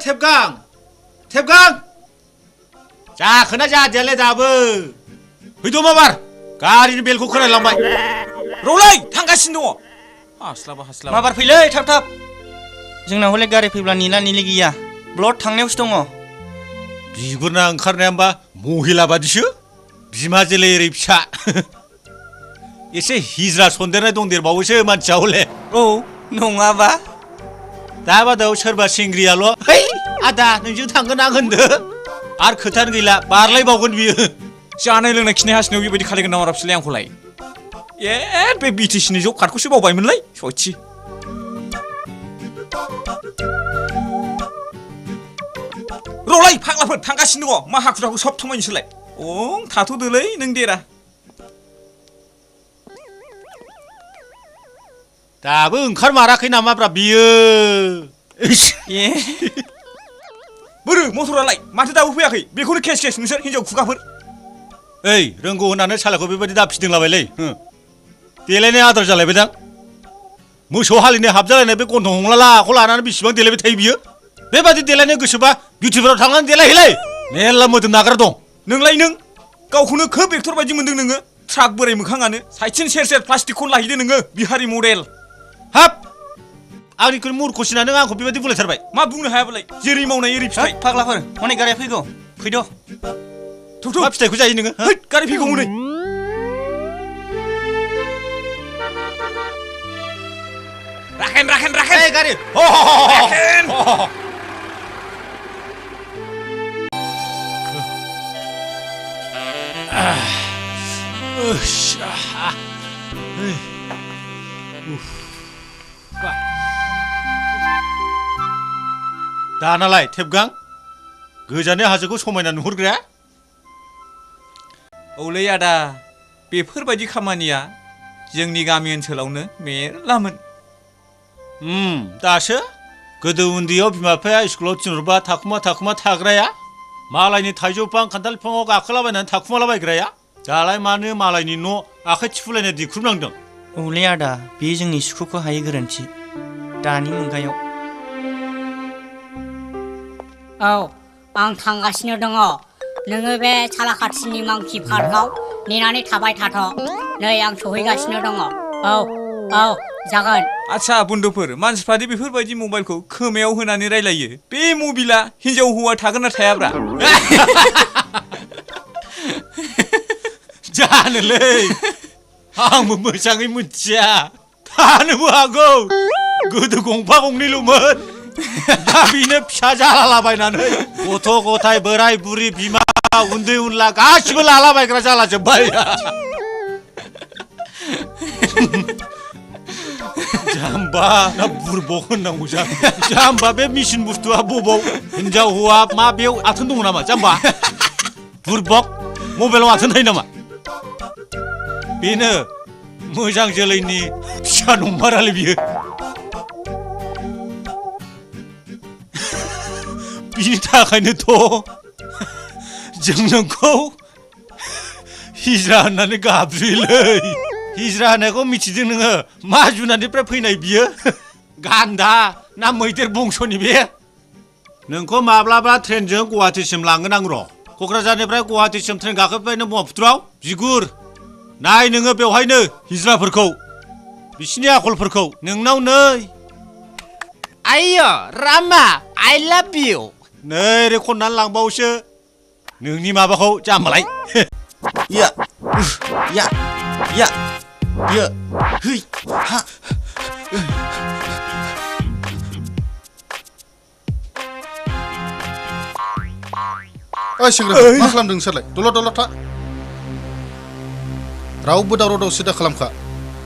탭강! 탭강! 자, 그나자 될래 다브. 의도마 말. 가리를 벨고 खोनालांबाय. रौलाय थांगासिनो दङ हास्लाबा माबार फैलै थाब थाब जोंनाव हले गारि फैब्ला निला निलि गैया ब्लड थांनायावसो दङ बिगुरना ओंखारनाया होमबा महिला बादिसो बिमाजो लेरै फिसा एसे हिज्रा सन्देरनाय दंदेरबावोसो मानसिया हले औ नङाबा दा बादाव सोरबा सेंग्रियाल' है आदा नोंजों थांगोन आं होनदो आरो खोथानो गैला बारलायबावगोन बियो जानाय लोंनाय खिनाय हासुनायाव बेबायदि खालायगोन नामा राबसिलाय आंखौलाय बे बिटिसिनि जब कार्डखौसो बावबायमोनलाय सयथि रौलाय फाग्लाफोर थांगासिनो दङ मा हाखु दाखु सब थमायनोसोलाय थाथ'दोलै नों देरा दाबो ओंखारमाराखै नामाब्रा बियो बोरो मटरालाय माथो दाबो फैयाखै बेखौनो केस केस नोंसोर हिनजाव खुगाफोर ओइ रोंगौ होननानै सालाखौ बेबायदि दा फिदिंलाबायलै देलायनाय आदार जालायबायदां मोसौ हालिनाय हाबजालायनाय बे गन्थं हमलालाखौ लानानै बेसेबां देलायबाय थायो बियो बेबादि देलायनो गोसोबा बिउटिफोराव थांनानै देलायहैलै मेरला मोदोम नाग्रा दं नोंलाय नों गावखौनो खोब एक्टर बायदि मोनदों नोङो ट्राक बोराय मोखाङानो साइथिन सेर सेर प्लास्टिकखौ लाहैदो नोङो बिहारि मडेल हाब आंनिख्रुइ मुरख'सिना नों आंखौ बेबायदि बुलायथारबाय मा बुंनो हायाबालाय जेरै मावनाय एरै फिथाइ फाग्लाफोर हनै गारिया फैगौ फैद' मा फिथाइखौ जायो नोङो गारि फैगौ हनै राखेन गारि दानालाय टेपगां गोजाननि हाजोखौ समायना नुहुरग्राया औलै आदा बेफोरबायदि खामानिया जोंनि गामि ओनसोलावनो मेरलामोन दासो गोदो उन्दैयाव बिमा बिफाया स्कुलाव थिनहरबा थाखुमा थाग्राया मालायनि थाइजौ बिफां खान्थाल बिफाङाव गाखोलाबायनानै थाखुमालाबायग्राया दालाय मानो मालायनि न' आखाइ थिफुलायनाय दिख्रुबनांदों औलै आदा बे जोंनि सुखुखौ हायै गोरोन्थि दानि मुगायाव औ आं थांगासिनो दङ नोङो बे सालाखाथिनि मांखि पार्कआव नेनानै थाबाय थाथ' नै आं सहैगासिनो दङ औ जागोन आच्छा बन्दुफोर मानसिफ्रादि बेफोरबायदि मबाइलखौ खोमायाव होनानै रायलायो बे मबिला हिनजाव हौवा थागोन ना थायाब्रा जानोलै आंबो मोजाङै मिथिया थानोबो हागौ गोदो गंफा गंनैल'मोन दा बेनो फिसा जालालाबायनानै गथ' गथाय बोराय बुरि बिमा उन्दै उनला गासिबो लालाबायग्रा जालाजोब्बाय जाम्बा ना बुरबक होननांगौ जाम्बा बे मेचिन बुस्थुआ बबाव हिनजाव हौवा मा बेयाव आथोन दङ नामा जाम्बा बुरबक मबाइलाव आथोन थायो नामा बेनो मोजां जोलैनि फिसा नंमारालै बियो बिनि थाखायनोथ' जों नोंखौ हिजरा होननानै गाबज्रियोलै हिजरा होननायखौ मिथिदों नोङो मा जुनारनिफ्राय फैनाय बियो गान्दा ना मैदेर बंस'नि बे नोंखौ माब्लाबा ट्रेनजों गुवाहाटीसिम लांगोन आं र' क'क्राझारनिफ्राय गुवाहाटीसिम ट्रेन गाखोबायनो ब्रह्मपुत्रआव बिगुर नाय नोङो बेवहायनो हिजराफोरखौ बिसिनि आखलफोरखौ नोंनाव नै आइयो रामा आइ लाभ इउ नै रे खननानै लांबावोसो नोंनि माबाखौ जाम्बालाय या है हा ओइ सेंग्रा मा खालामदों नोंसोरलाय दलद था रावबो दावराव दावसि दा खालामखा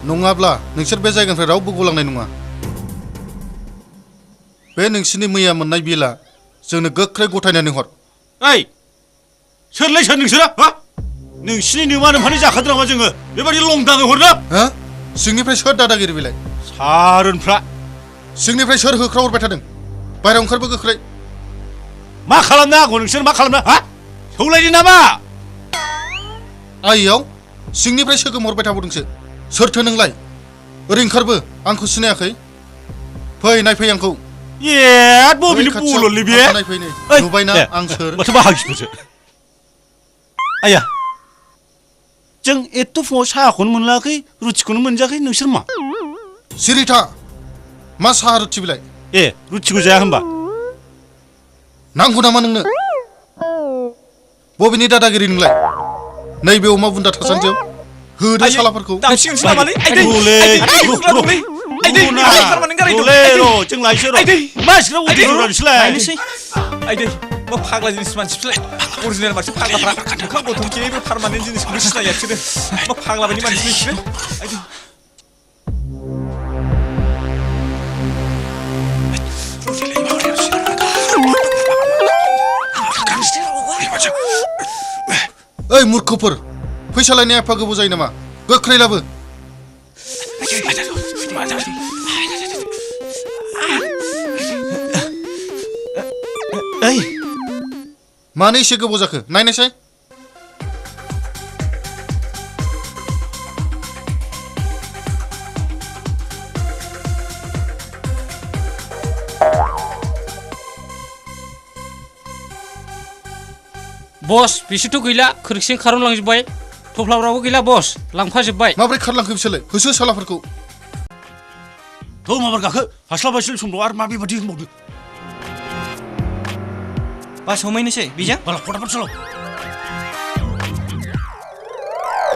नङाब्ला नोंसोर बे जायगानिफ्राय रावबो गलांनाय नङा बे नोंसिनि मैया मोननाय बिला जोंनो गोख्रै गथायनानै हर ओइ सोरलाय सोर नोंसोरो हा नोंसिनि नोमा नोमफानि जाखादों नामा जोङो बेबायदि लंदाङै हरनो हा सिंनिफ्राय सोर दादागिरि बिलाय सारोनफ्रा सिंनिफ्राय सोर होख्राव हरबाय थादों बायरायाव ओंखारबो गोख्रै मा खालामनो आंखौ नोंसोर मा खालामनो हा सौलायदो नामा आइयाव सिंनिफ्राय सोगोमहरबाय थाबावदोंसो सोरथो नोंलाय ओरै ओंखारबो आंखौ सिनायाखै फै नायफै आंखौ ए बबेनि बुल'लै बे नायफै नै नुबायना आं सोर माथो बाहागिफोरसो आया जों एथ' फुङाव साहाखौनो मोनलाखै रुटिखौनो मोनजाखै नोंसोर मा सिरिथा मा साहा रुथि बिलाय ए रुटिखौ जाया होनबा नांगौ नामा नोंनो बबेनि दादागिरि नोंलाय नैबे अमा बुन्दा थासान्दियाव होदो सालाफोरखौ दामसिगोनसो नामालै जों लायसो र' मानसिफ्रा उदै जुरानोसैलाय आइदै मा फाग्ला जिनिस मानसिफोरलाय अरिजिनेल मानसि फाग्लाफ्रा ओंखाम गथमखिनि बे पार्मानेन्ट जिनिसखौनो सिनाया बिसोरो मा फाग्ला बायदि मानसि बिसोरो आइदै ओइ मूर्खफोर फैसा लायनाया एफा गोबाव जायो नामा गोख्रै लाबो ओइ मानो एसे गोबाव जाखो नायनायसाय बस बिसोरथ' गैला खोरखिजों खारनलांजोब्बाय थफ्लाफ्राबो गैला बस लांफाजोब्बाय माब्रै खारलांखो बिसोरलाय होसो सालाफोरखौ थ' माबार गाखो हास्लाबासै समफ्राव आरो मा बेबादि होनबावदो बास हमहैनोसै बेजों बाला फटाफट सालाव